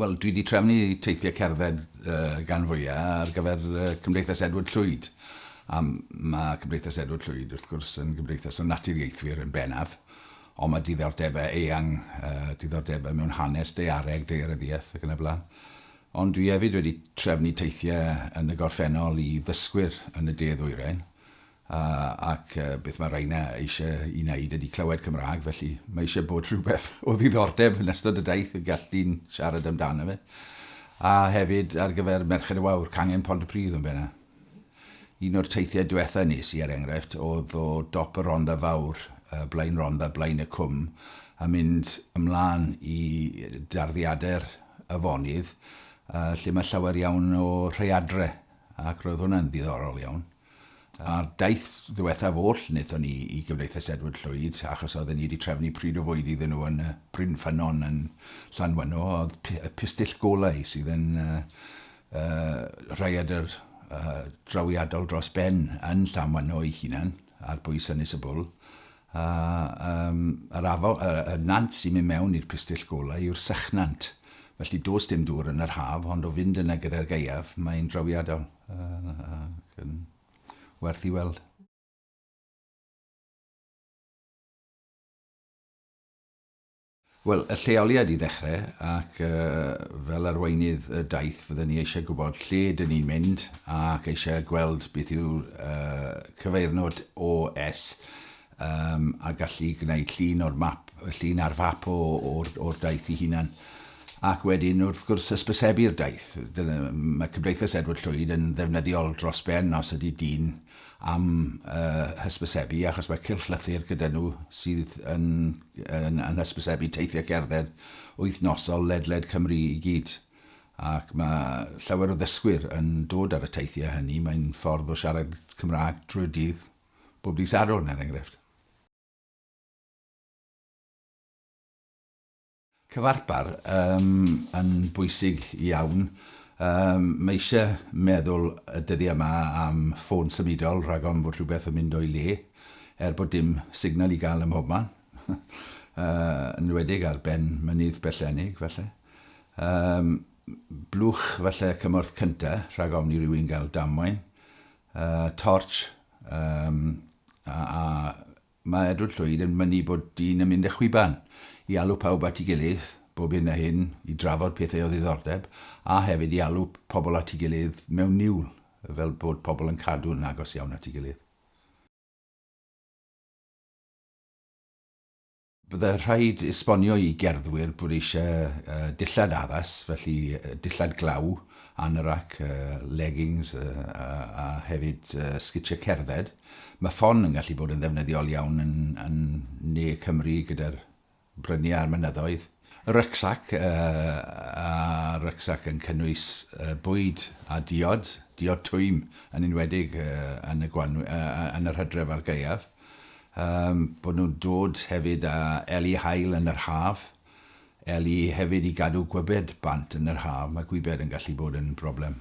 Wel, dwi wedi trefnu teithiau cerdded uh, gan fwyaf ar gyfer uh, Cymdeithas Edward Llwyd. A mae Cymdeithas Edward Llwyd, wrth gwrs, yn gymdeithas o naturiaethwyr yn bennaf, ond mae diddordebau eang, uh, diddordebau mewn hanes, daeareg, daearyddiaeth ac yn y blaen. Ond dwi hefyd wedi trefnu teithiau yn y gorffennol i ddysgwyr yn y de ddwyrain, ac beth mae rheina eisiau i wneud ydy clywed Cymraeg, felly mae eisiau bod rhywbeth o ddiddordeb yn ystod y daith y gall dyn siarad amdano fe. A hefyd ar gyfer Merched y Wawr, Cangen Pontypridd yn benna. Un o'r teithiau diwetha nes i, er enghraifft, oedd o dop y Rhondda Fawr, Blaen Rhondda, Blaen y Cwm, a mynd ymlaen i darddiadau'r afonydd, lle mae llawer iawn o rhaeadre, ac roedd hwnna'n ddiddorol iawn. A'r daith ddiwethaf oll wnaethon ni i Gymdeithas Edward Llwyd, achos oedden ni wedi trefnu pryd o fwyd iddyn nhw yn y Bryn Ffynnon yn Llanwynno, oedd y pistyll golau sydd yn uh, uh, rhaeadr uh, drawiadol dros ben yn Llanwynno ei hunan, ar bwys Ynys y Bwl. A um, yr, afo, y, y nant sy'n mynd mewn i'r pistyll golau yw'r sychnant. Felly does dim dŵr yn yr haf, ond o fynd yna gyda'r gaeaf, mae'n drawiadol ac yn werth i weld. Wel, y lleoliad i ddechrau, ac uh, fel arweinydd y daith fydden ni eisiau gwybod lle dyn ni'n mynd ac eisiau gweld beth yw'r uh, cyfeirnod OS um, a gallu gwneud llun o'r map, llun ar fap o'r, or daith ei hunan. Ac wedyn, wrth gwrs, hysbysebu'r daith. Dyna, mae Cymdeithas Edward Llwyd yn ddefnyddiol dros ben os ydy dyn am uh, hysbysebu, achos mae cylchlythyr gyda nhw sydd yn, yn, yn hysbysebu teithiau cerdded wythnosol ledled Cymru i gyd. Ac mae llawer o ddysgwyr yn dod ar y teithiau hynny. Mae'n ffordd o siarad Cymraeg drwy'r dydd, bob dydd Sadwrn, er enghraifft. Cyfarpar um, yn bwysig iawn. Um, mae eisiau meddwl y dyddiau yma am ffôn symudol rhag ofn bod rhywbeth yn mynd o'i le, er bod dim signal i gael ym mhobman. uh, yn enwedig ar ben mynydd Bellenig, falle. Um, blwch falle cymorth cynta, rhag ofn i rywun gael damwain. Uh, torch, um, a, a Mae Edward Llwyd yn mynnu bod dyn yn mynd â chwiban i alw pawb at ei gilydd bob hyn a hyn i drafod pethau o ddiddordeb, a hefyd i alw pobl at ei gilydd mewn niwl, fel bod pobl yn cadw'n agos iawn at ei gilydd. Byddai rhaid esbonio i gerddwyr bod eisiau dillad addas, felly dillad glaw, anorak, leggings a hefyd sgitiau cerdded. Mae ffon yn gallu bod yn ddefnyddiol iawn yn, yn ne Cymru gyda'r bryniau a'r mynyddoedd. Rucksack, a rucksack yn cynnwys bwyd a diod, diod twym yn enwedig yn y, gwanw, yn yr hydref a'r gaeaf. Um, bod nhw'n dod hefyd â eli haul yn yr haf, eli hefyd i gadw gwybed bant yn yr haf, mae gwybed yn gallu bod yn broblem.